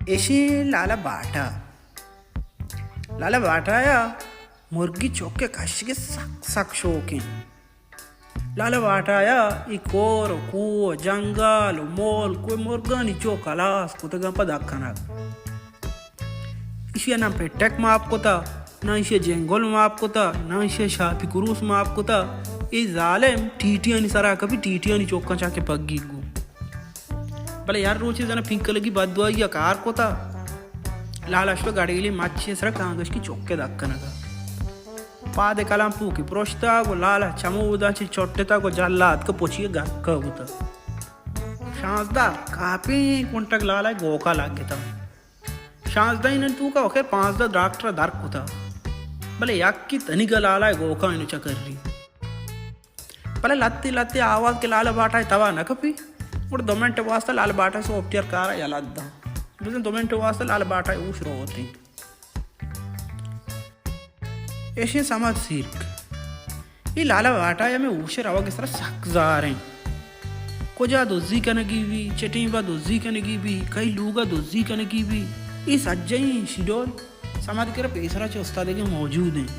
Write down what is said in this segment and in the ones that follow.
ایشی لالا باٹا۔ لالا باٹایا مرگی چوکے کشگے سک سک شوقیں۔ لالا باٹایا ای کور و کوہ و جنگل و ملک و مرگانی چوک ہلاس کتگاں پہ دکنگ۔ ایشی ء نہ پٹک ماپ کتا، نہ ایشی ء جنگل ماپ کتا، نہ ایشی ء شاپی کروس ماپ کتا۔ اے ظالم ٹیٹیانی سرا کپی، ٹیٹیانی چوکاں چاکہ پگی گو۔ بلے یار روچے زنا پنکلگی بددعائی ء کار کتا۔ لالا شو گڑیلی مچی سرا کانگش کی چوکے دکنگا۔ پاد کلام پوکی پروشتا گو لالا چمودا چی چٹتا گو جلاد کو پوچی گکا گوتا۔ شانزدہ کاپی کنٹگ لالا گوکا لگتا۔ شانزدہ انت توکا آخر پانزدہ ڈاکٹر در کتا، بلے یکی تنیگا لالا گوکا انو چکری۔ بلے لتی لتی آواز کہ لالا باٹا توا نہ کپی، گڑا دو منٹ واسطہ لالا باٹا سافٹ ویئر کارا یلہ داں۔ بزن دو منٹ واسطہ لالا باٹا ہوش رو ہوتی۔ ایشیں سماد سیرک۔ اے لالا باٹا ہمے ہوش روگ سرا سک زار انت۔ کجا دزی کنگی بی، چٹیں با دزی کنگی بی، کئی لوگا دزی کنگی بی، اے سجہیں شیڈول سماد کرا پیسرا چہ استادگے موجود انت۔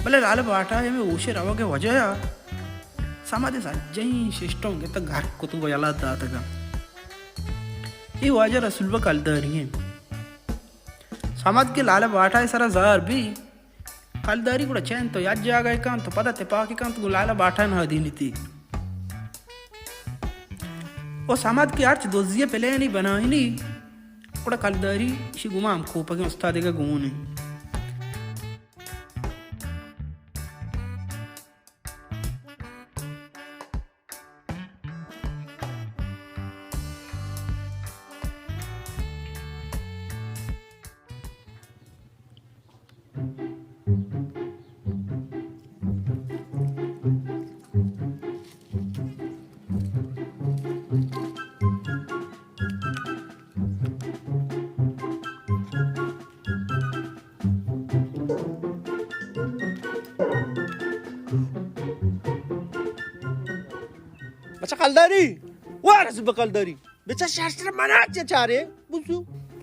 بلے لالا باٹا ہمے ہوش روگ وجہ سماد سجہیں سسٹم گتا گھر کتو یلا داتگا۔ اے واجہ رسول بک کلداری انت۔ سماد کہ لالا باٹا سرا زار بی، کلداری گڑا چین تو یک جاگہ کنت تو پدا تپاکی کنت گو لالا باٹا نہ دینیتی۔ او سماد کہ ہرچ دزی پلینی بنائینی، گڑا کلداری شی گما ہم کوپگیں استادگا گون انت۔ بچہ کلداری، وار از بہ کلداری۔ بچہ شر شر منا چہ چارے، بوزو۔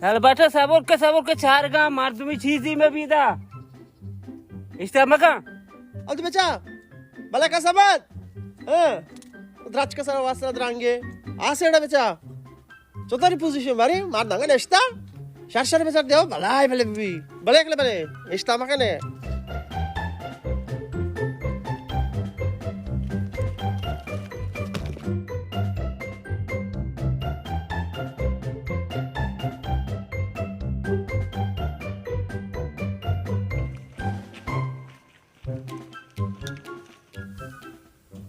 البتہ صبر کہ، صبر کہ چارگا مردمی چیزی مہ بیدا۔ اشتہ مکن۔ ال تو بچہ، بلا کا سبت؟ ہاں۔ درچ کا سر واسطہ درانگے۔ آسیڑا بچہ۔ چوتاری پوزیشن بارے مار دنگا نشتا۔ شر شر بچار دیو بلائے بلے بی۔ بلے اکلے بلے۔ اشتا مکنے۔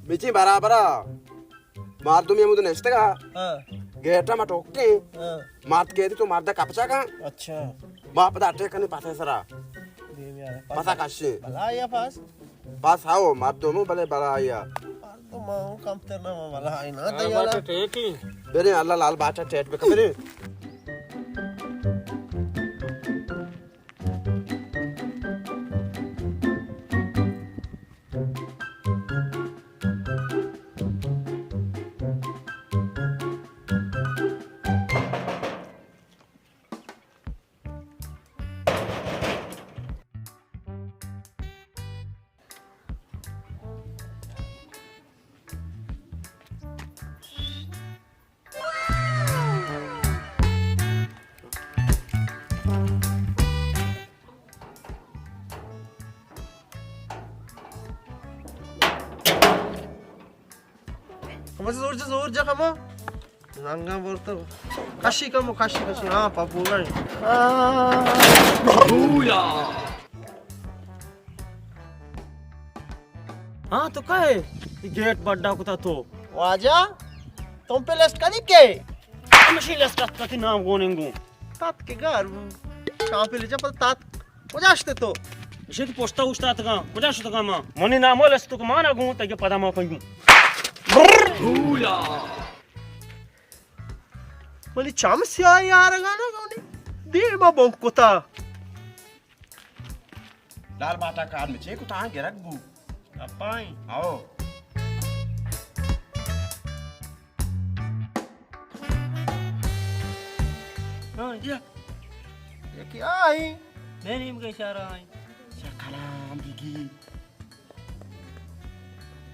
بچی برابرا۔ مردمی ہمود نشتگا۔ ہاں۔ گیٹا ما ٹوکیں۔ ہاں۔ مرد کہتی تو مرد کپچا کا۔ اچھا۔ ما پدا اٹیک کنی پاسے سرا۔ دیم یار۔ پاسا کشی۔ بلا یا پاس۔ پاس ہاو مردمو بلے بلا یا۔ مردم ما کم تر نہ ما بلا ای نا دیالا۔ بلے اللہ لال باچا ٹیٹ بکا بلے۔ کمو زور جا، زور جا کمو۔ زنگاں برتو۔ کشی کمو، کشی، کشی۔ ہاں، پپو گئے۔ ہاں، تو کئے؟ گیٹ بڈا کتا تو۔ واجہ، تم پہ لسٹ کنی کے؟ ہمشی لسٹ ات کتی نام گوننگو۔ تات کے گار بو۔ چاپی لجا پر تات۔ کجا شتے تو؟ اشی تو پشتا اوشتاتگاں۔ کجا شتگاں ما؟ منی نام و لسٹ تو کمانا گون، تگہ پدا ما کنگو۔ منی چم سیاہ یارگا نہ گونی۔ دیما بنک کتا۔ لال باٹا کار مچے کتا گرگ بو۔ اپائیں۔ آؤ۔ یکی آئی۔ میں نیم کے اشارہ آئی۔ شکلان دیگی۔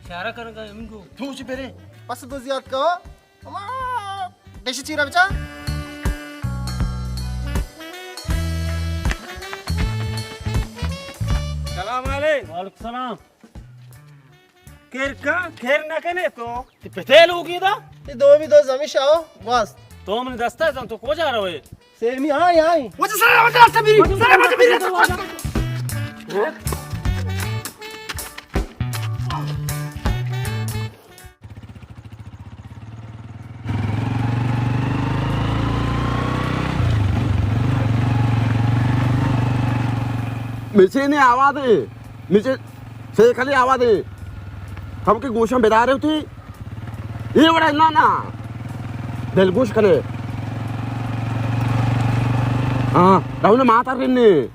اشارہ کرن کا ہمیں کو۔ تو چی پرے؟ پس دو زیاد کا۔ اما، دیشی چیرا بچا۔ سلام علیکم۔ وعلیکم سلام۔ کیر کا؟ کیر نہ کنے تو؟ تی پتے لوگی دا؟ تی دو بھی دو زمین شاو، بس۔ تو من دستا جان تو کو جا رہے؟ سیمی، آئی، آئی۔ وجہ سر، وجہ سر، میری، سر، وجہ میری۔ مچین آواز ہے، مچین سیکلی آواز ہے۔ ہم کے گوشم بدارے ہوتی۔ اے وڑا نا نا۔ دلگوش کنے۔ ہاں، راہول ماتا رنے۔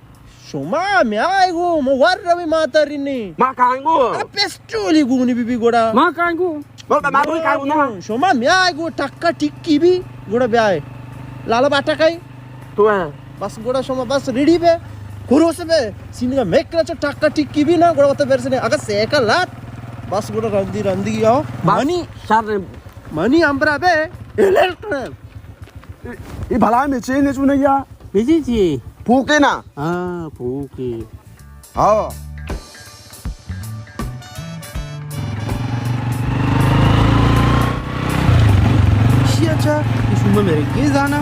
شما میائے گو، مو ور روی ماتا رنے۔ ما کائیں گو۔ ارے پسٹولی گونی بی بی گوڑا۔ ما کائیں گو۔ بول ما کوئی کائیں گو نا۔ شما میائے گو، ٹکا ٹکی بی گوڑا بیائے۔ لالا باٹا کئی؟ تو ہے۔ بس گوڑا شما بس ریڈی بے، کروس بے، سینگا میکرا چو ٹکا ٹکی بی نا، گوڑا وتا برسنے۔ اگر سیکل لات، بس گوڑا رندی رندی آؤ۔ بس منی شر۔ منی امبرا بے، الیکٹرل۔ اے، اے بھلا مچین چو نیا؟ مچین چی؟ پوکے نا؟ ہاں، پوکے۔ ہاں۔ شی اچھا، شما میرے کے زانا؟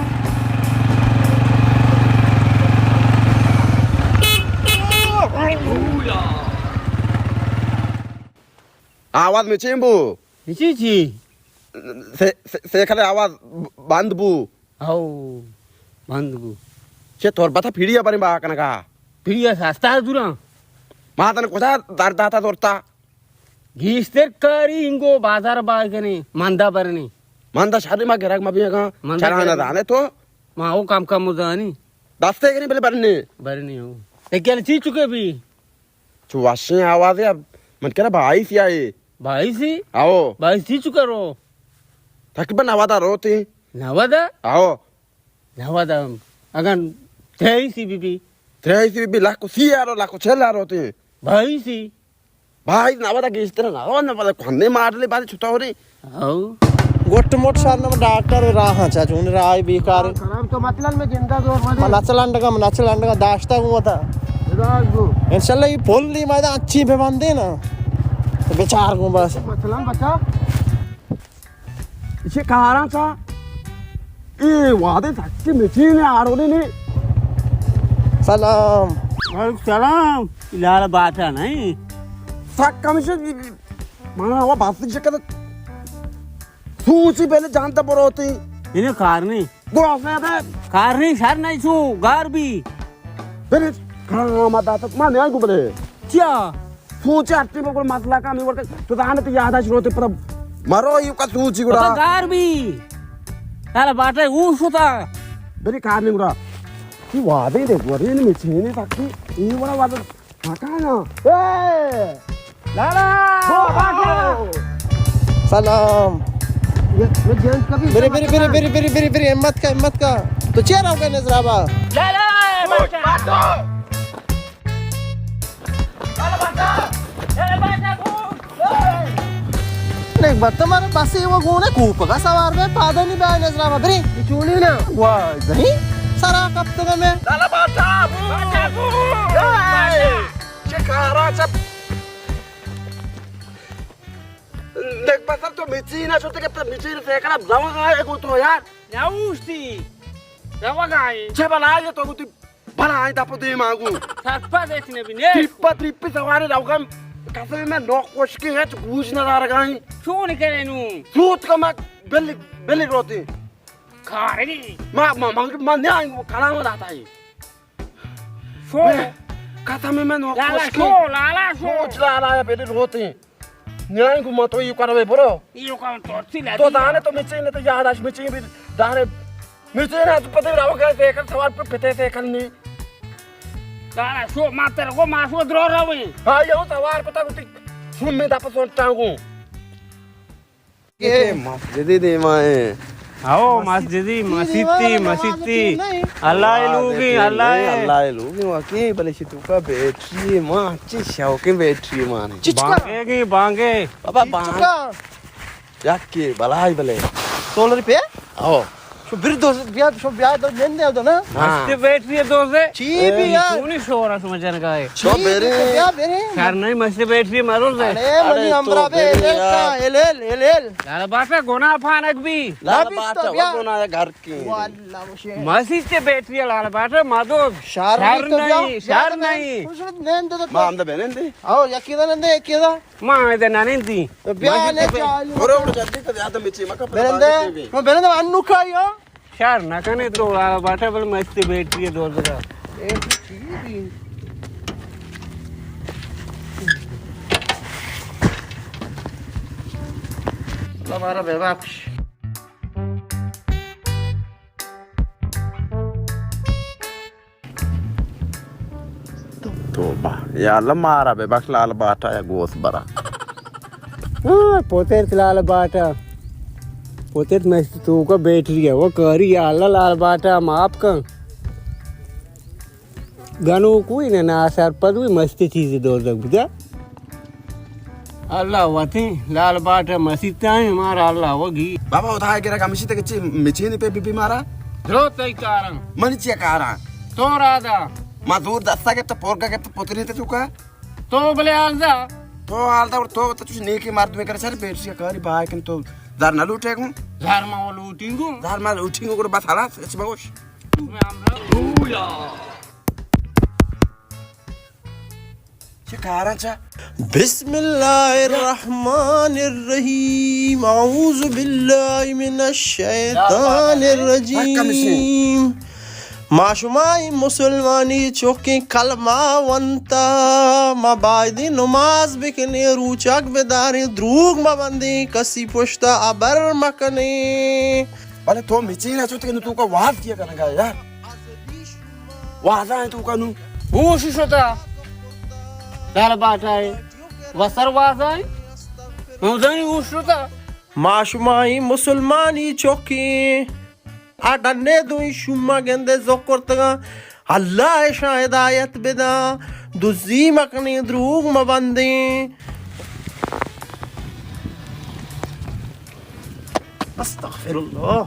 آواز مچین بو۔ مچین چی؟ سے-، سے-، سیکل آواز بند بو۔ ہو، بند بو۔ چہ تربت ءَ پیڑی ءَ بریں بہا کنگ ءَ۔ پیڑی ءَ سستا دور اَنت۔ ما تن کجا در داتا زرتا؟ گیشتر کاری انگو بازار بہا کنیں، مندا برنی۔ مندا شر ما گرگ ما بیگا، مندا چرا نہ گرگ۔ زانے تو؟ ما او کم کم زانی۔ دستے کنی بلے برنی۔ برنی ہو۔ تے کل چی چکے بی؟ چو وشیں آوازے، من کرا بھائی سی آئے۔ بھائی سی؟ آؤ۔ بھائی سی چو کرو؟ تقریباً نود ءَ روتے۔ نود ءَ؟ آؤ۔ نود ءَ۔ اگن تریسی بی بی؟ تریسی بی بی، لاکھ سی ءَ رو، لاکھ چل ءَ روتے۔ بھائی سی؟ بھائی نود ءَ گیشتر نہ رو، نہ پتہ کنے ماڈلے بارے چطوری۔ ہاؤ۔ گٹ مٹ شر نہ، ڈاکٹر راہ چا چون راہ بیکار۔ خراب تو مچلن میں گندا زور مدے۔ من اچلنڈگا، من اچلنڈگا داشتا گو تا۔ راز گو۔ انشاءاللہ یہ پل دی میدان اچھی بہ بندے نا۔ تو بچار گو بس۔ مچلن بچا۔ چے کاراں چا؟ اے وادے سچی مچین آڑولی نی۔ سلام۔ وعلیکم سلام۔ لالا باتا نہیں۔ سک کمشہ منا ہوا بس چکر سوچی پہلے جانتا بروتی۔ انہیں کار نہیں۔ گو اسے دے۔ کار نہیں، شر نہیں سو، گار بھی۔ بلے کام داتا ما نہیں آنگو بلے۔ چیا؟ سوچی ہٹی بگو مسئلہ کا می ورک تو دانے تو یاد آش روتے پر مرو یو کا سوچی گڑا۔ تو گار بھی۔ تالا باٹے او شتا۔ بلے کار نہیں گڑا۔ تی وادے دے گورے نے مچینے تاکی۔ ای وڑا وادے مکانا۔ اے! لالا! سلام۔ یہ، یہ جینٹ کبھی بری، بری، بری، بری، بری، بری، بری، ہمت کا، ہمت کا۔ تو چیئر ہو گئے نظرابا؟ لالا! لالا! دیکھ، بات تو مارا بس یہ وہ گونے کوپگا سوار بے، پادا نہیں بے نظرابا، بری۔ چونی نا؟ واہ، نہیں؟ سرا کپتگا میں۔ لالا بادشاہ! بادشاہ! اے! چه کارا چه؟ نک بسر تو مچین ءَ شتے کہ تو مچین سیکل ءَ روگ ءَ ئے گوں تو یار۔ نہ اوشتی۔ روگ ءَ ئے۔ چه بلا ئے تو گوں تی بلا ئے دپ دیما گوں۔ سرپد ایش نبی نے۔ ٹیپا ٹریپی سواری روگ ءَ، قسم میں نوک وشکی ہچ گوش نہ دارگ ءَ ئے۔ چون کرے نو؟ سوت کا ما بلی، بلی روتی۔ کاری۔ ما، ما، ما، ما نیاں کلام داتا ئے۔ شو۔ قسم من لالا شو، لالا شو۔ سوچ لالا یا پہلے روتے۔ نیاں کو مت یو کروے برو۔ یو کم تو سی لا تو دانے تو مچے نے تو یاد آش مچے بھی دانے مچے نا تو پتے راو کا سیکل سوار پر پتے سیکل نہیں۔ لالا شو ما تر کو ما شو درو روی۔ ہاں یو سوار پتا کو تی سن میں دپ سن ٹانگو۔ اے مسجد دیما اے۔ او مسجدی، مسیتی، مسیتی۔ اللہ ءِ لوگی، اللہ ءِ۔ اللہ ءِ لوگی، واقعی، بلے شی توکا بیٹری ما، چی شوقیں بیٹری ما نے۔ چچکا۔ بانگے گی، بانگے۔ بابا، بانگ۔ چچکا۔ یکی بلائی بلے۔ سولر پہ؟ او۔ شو بر دوز، بیا، شو بیا دو نندے دو نا۔ ہاں۔ مستی بیٹری دوزے۔ چی بی یار؟ چونی شور اس مجن گائے۔ چی بی تو بیا برے۔ شر نہیں، مستی بیٹری مروزے۔ ارے منی ہمراہ بے، ایل ایل کا، ایل ایل، ایل ایل۔ لالا باٹا گناہ پانک بی۔ لالا باٹا بیا۔ گناہ گھر کی۔ واللہ مشے۔ مسیت بیٹری لالا باٹا مدو۔ شر نہیں، شر نہیں۔ ما ہم دے بنندے۔ او یکی دا نندے، یکی دا۔ ما ہم دے نندی۔ بیا نے چالو۔ برو، برو، جلدی کر، زیادہ مچی مکا۔ بنندے، ما بنندے انو کھائی ہو۔ شر نہ کنے تو، آ، باٹا بل مستی بیٹری دوزگا۔ اے چی بی؟ اللہ مارا ببخش۔ توبہ۔ یا اللہ مارا ببخش لالا باٹا یا گوس برا۔ ہاں، پوترت لالا باٹا۔ پوترت مستی توکا بیٹری ہے، وہ کاری یا اللہ لالا باٹا معاف کن۔ گنوک ہوئی نہ ناسرپد ہوئی مستی چیزی دوزگ بوتا۔ اللہ وتی لال باٹ مسیت ایں، مارا اللہ وگی۔ بابا، خدا گرا کمشی تے چی مچینی پہ بی بی مارا؟ درو تئی کاراں۔ منی چی کاراں؟ تو رادا۔ ما زور دستا گپت، پورگا گپت، پتری تے چکا۔ تو بلے حال دا۔ تو حال دا، تو تو چوش نیکی مردمے کرے سر بیٹری کاری بھائی کن تو زر نہ لوٹے گوں۔ زر ما لوٹیں گوں۔ زر ما لوٹیں گوں، بس حالا اچ بگوش۔ تو میں ہمراہ۔ چہ کاراں چہ؟ بسم اللہ الرحمن الرحیم۔ اعوذ باللہ من الشیطان الرجیم۔ ما شمائی مسلمانی چوکیں کلمہ ونتا، ما بایدی نماز بکنے، روچک بداریں، دروگ مبندیں، کسی پشتا ابر مکنے۔ بلے تو مچین اچوت کہ نو تو کا واز کیا کنگا یار؟ وازاں تو کنو۔ ہوش شتا۔ لال باٹائے۔ وسر وازاں۔ موزانی ہوش شتا۔ ما شمائی مسلمانی چوکیں۔ آ ڈنے دوئی شما گندے زکرتگاں۔ اللہ اشاں ہدایت بداں۔ دزی مکنیں، دروگ مبندیں۔ استغفر اللہ۔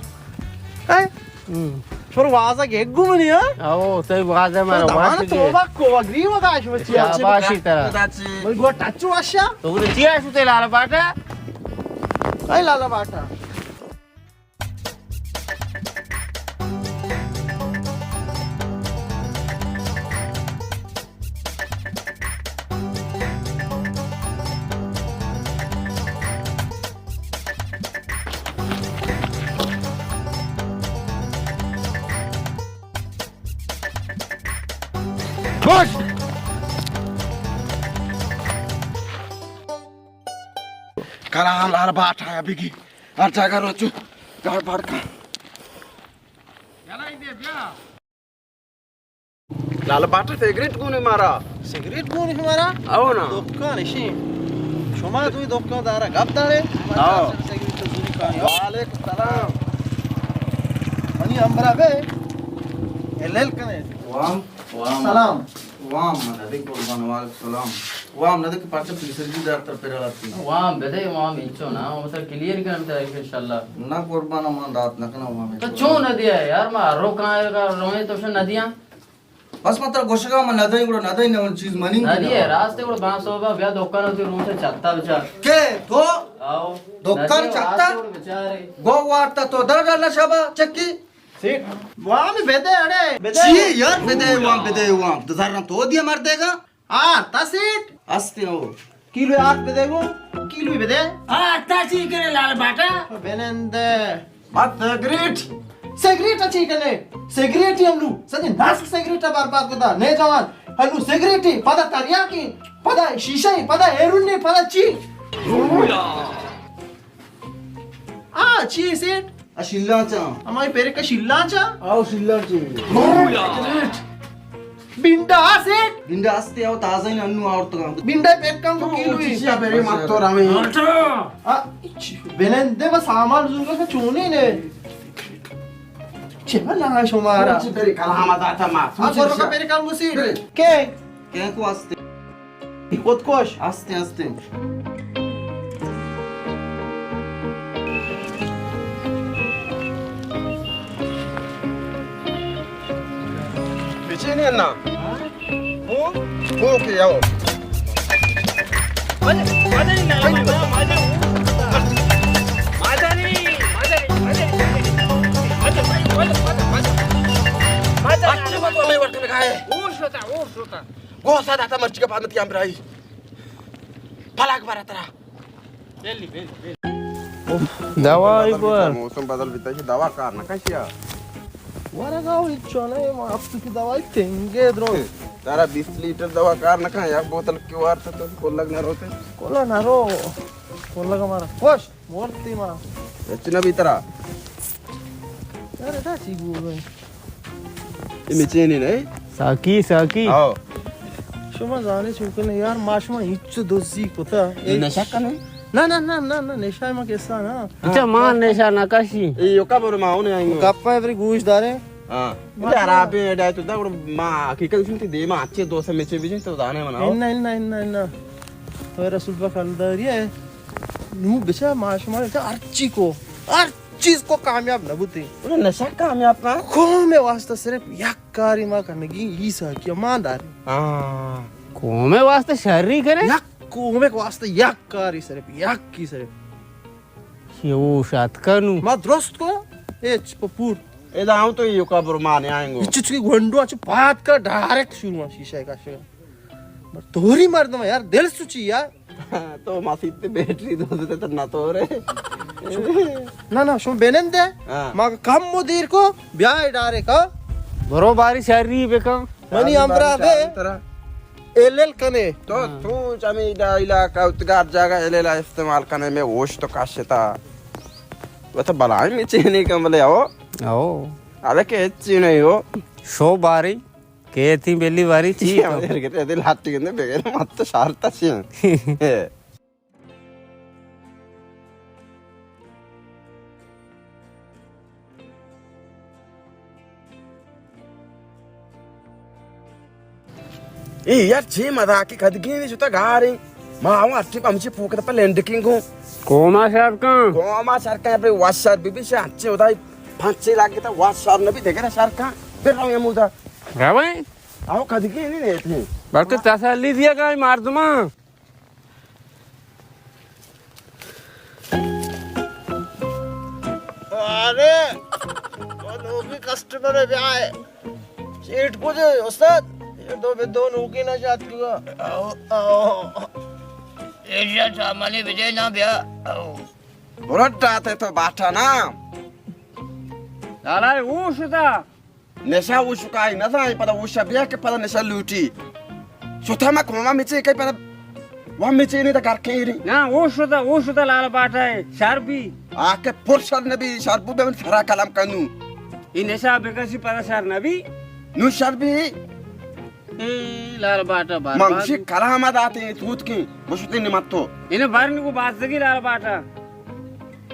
اے؟ ہم۔ شر وازا گیگ گو منی، ہاں؟ او، تئی وازا مارا تو دمان واش گے۔ توبہ کو، گریب داش بچی۔ شاباشی ترا۔ من گو ٹچ واشا۔ تو گو چی آشو تے لالا باٹا؟ اے لالا باٹا۔ کلام لال باٹا بگی۔ ہر جاگہ روچو۔ گاڑ باڑ کن۔ لال باٹا سگریٹ گون مارا۔ سگریٹ گون مارا؟ او نا۔ دکان اشی۔ شما دوی دکان دارا گپ دارے؟ او۔ سگریٹ زوری کانی۔ وعلیکم السلام۔ منی ہمراہ بے۔ ایل ایل کنے۔ وام۔ وام۔ سلام۔ وام من ندے قربان، وعلیکم السلام۔ وام ندے کہ پرچہ پیسر جی دار تر پر آتی۔ وام بدے، وام انچو نا، وام سر کلیئر کرن تا انشاءاللہ۔ نا قربان، ما دات نہ کنا وام۔ تو چون ندیا یار، ما ہر رو کہاں رویں تو شن ندیا۔ بس ما ترا گوشگا ما ندے، گڑا ندے، نہ چیز منی ندے، راست گڑا بان صوبہ بیا دکان ہوتی روچ چتا بچار۔ کے تو؟ آؤ۔ دکان ندے، چتا؟ راست گڑا بچارے۔ گو وارتا تو در ڈالنا شابا چکی۔ سیٹ، وام بدے اڑے، بدے۔ چی یار بدے وام، بدے وام؟ تو زرنا تو دیا مردے گا؟ آرتا سیٹ۔ استے ہو۔ کیلو آرت بدے گو، کیلو بدے۔ آرتا چی کرے لال باٹا؟ بنندے۔ بات سگریٹ۔ سگریٹ چی کنے؟ سگریٹ ہی ہم لو۔ سجے نسل سگریٹ برباد کتا۔ نے جوان، ہلو سگریٹ ہی، پدا تریاکی، پدا شیشہ ہی، پدا ہیرون ہی، پدا چی؟ آ، چی سیٹ؟ آ شیلانچا۔ ہمائی پیرک شیلانچا؟ آؤ شیلانچے۔ بنڈا آ سیٹ؟ بنڈا استے آؤ تازہ ہی انو آورتگا۔ بنڈا پیرکاں کو کیلو ہی۔ چیا پیرے مت تو راویں۔ آ، بنندے بس سامان زورگا سے چونی نے۔ چے بلا شمارا؟ چے برے کلام داتا ما؟ آ، سوچی برو کا برے کلام گوشی۔ برے۔ کے؟ کے کو استے؟ خودکش۔ استے، استے۔ بچے نے نا؟ ہوں؟ ہو کے آؤ۔ اچھے بات ہمیں وقت لگائے۔ گوسا داتا مرچی کا پانتی ہم برائی۔ پلاک بارا ترا۔ دوائی پر۔ موسم بدل بیتا، دوا کار نہ کشیا۔ ورگا ہچ نہ، ما ہفتہ کی دوائی تنگے درو۔ ترا بیست لیٹر دوا کار نہ کن، یک بوتل کی وارت تو کلگ نہ روتے۔ کلگ نہ رو، کلگ ہمارا خوش، مورتی ما۔ اچ نہ بیترا۔ یار، دا چی گو گئے؟ اے مچینی نہ؟ ساکی، ساکی۔ ہاں۔ شما زانے چون کنے یار، ما شما ہچ دزی کتا۔ نشہ کنے؟ نہ، نہ، نہ، نہ، نہ، نشہ ما کسا نہ۔ اچھا، ما نشہ نہ کشی۔ اے یو قبر ما ہونے آئیں گے۔ گپا ہے، بری گوش دارے۔ ہاں۔ ما اے خرابیں ڈائے تو دا، ما حقیقت سنتی دے، ما اچھے دوست مچے بجے تو دانے مناؤ۔ انا، انا، انا، انا۔ تو رسول پاک اللہ داری ہے۔ نو بچا ما شما ہر چی کو، ہر چیز کو کامیاب نہ بوتی۔ انہاں نشہ کامیاب نہ؟ قوم واسطہ صرف یک کاری ما کنگی، عیسیٰ کی ایمانداری۔ ہاں۔ قوم واسطہ شری کرے؟ یک قوم واسطہ یک کاری صرف، یک کی صرف۔ یہ وہ شات کنو۔ ما درست کو، اچ پپور۔ ادا ہوں تو یہ قبر مانے آئیں گو۔ چچ کی گھنڈو اچ پات کا ڈائریکٹ شروع شیشہ کا شروع۔ توری مردم یار، دل سوچی یار۔ تو مسیت تے بیٹری دو دے تو نہ تو رے۔ نہ، نہ، شما بنندے۔ ہاں۔ ما کم و دیر کو، بیائے ڈارے کا۔ برو باری شری بکن۔ منی ہمراہ بے۔ ایل ایل کنے۔ تو، ہاں۔ تو چمی دا علاقہ اتگار جاگہ ایل ایل استعمال کنے، میں ہوش تو کاشتا۔ وہ تو بلائیں میں چینے کم بلے آؤ۔ آؤ۔ حالانکہ ہچ چی نہیں ہو۔ شو باری۔ کیتی بلی واری چی تو؟ دل ہٹی گندے بغیر مت تو شارتا چی۔ اے یار چی مزاکی کدگی نہیں شتا گاریں۔ ما آؤں اٹی پمچی پوکتا پہ لینڈکنگ ہوں۔ کوما شر کن؟ کوما شر کن، اپنے واش شر بی بی شر اچھے ہوتا ہے۔ پانچ چھ لاکھ تا واش شر نبی دیکھے نا شر کن۔ پھر رہوں یہ مودا۔ رویں؟ آؤ کدگی نہیں دیتے۔ بلکہ تسلی دیا گا مردمان۔ ارے، وہ نوکی کسٹمر ہے، بیا ہے۔ سیٹ کو دے، استاد۔ یہ دو بے دو نوکی نہ شاد کیوا۔ آؤ، آؤ۔ یہ جا سامانی بجے نہ بیا۔ آؤ۔ برٹ آتے تو باٹا نا۔ لالا، وہ شتا۔ نشہ وشکائی نہ زانئے، پدا وش بیا کہ پدا نشہ لوٹی۔ شتا ما کوما مچے کئی پدا وہ مچے نے تا گھر کیری۔ نا، وہ شتا، وہ شتا لال باٹا ہے، شر بی۔ آ کہ پر شر نبی، شر بو بے من سرا کلام کنو۔ ای نشہ بکشی پدا شر نبی۔ نو شر بی۔ اے لال باٹا بار من بار۔ شی کلام داتے توت کی، مشتے نمتو۔ انہیں بار نکو بازگی لال باٹا۔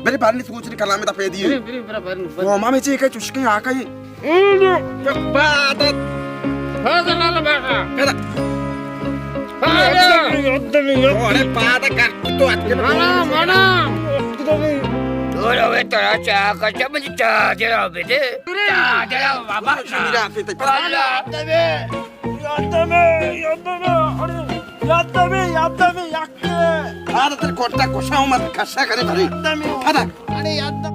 بری بارنی سوچ نی کلام دا پیدی۔ بری، بری، برا بارنی، بارنی۔ او مامی چی کئی چشکیں آ کئی۔ پادا۔ پادا لالا باٹا۔ پادا۔ پادا۔ ارے پادا کر تو اتکے۔ منا، منا۔ دولا وے ترا چا کچا مجھے چا جرا بدے۔ چا جرا بابا۔ میرا فیتے۔ پادا۔ یادمے، یادمے، ارے، یادمے، یادمے، یک۔ آ، تر کوٹا کشا ہوں مت کشا کرے بھرے۔ یادمے۔ پدا۔ ارے، یادمے۔